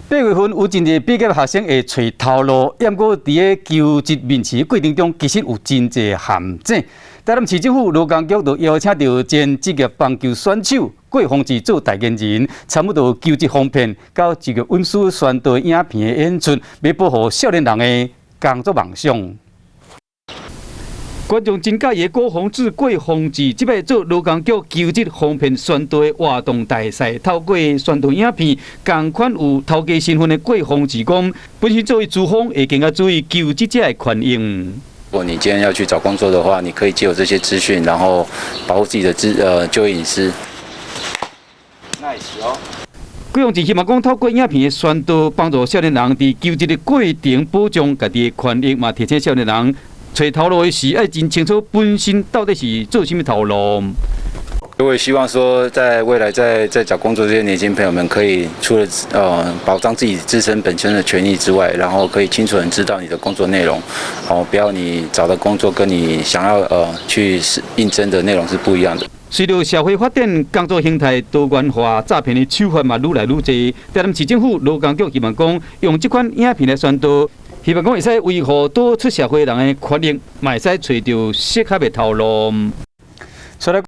8月份有真濟畢業學生會揣頭路，毋過佇咧求職面試過程中，其實有真濟陷阱。台南市政府勞工局就邀請著前職業棒球選手郭泓志做代言人，參與著求職防騙佮職業隱私宣導影片的演出，欲保護少年人的工作夢想。觀眾真佮意的郭泓志、郭泓志，這擺做勞工局求職防騙宣導的活動大使，透過宣導影片，仝款有頭家身份的郭泓志講，本身作為資方會更加注意求職者的權益。如果你今天要去找工作的話，你可以借由這些資訊，然後保護自己的就業隱私。 Nice 哦。郭泓志希望講，透過影片的宣導，幫助少年人佇求職的過程保障家己的權益，嘛提醒少年人揣頭路的時，愛真清楚本身到底是做啥物頭路。我也希望說，在未來在找工作這些年輕朋友們，可以除了保障自己自身本身的權益之外，然後可以清楚地知道你的工作內容，哦，不要你找的工作跟你想要去應徵的內容是不一樣的。隨著社會發展，工作形態多元化，詐騙的手法嘛愈來愈濟。台南市政府勞工局希望講，用這款影片來宣導，希望講會使維護拄出社會人的權益，嘛會使揣著適合的頭路。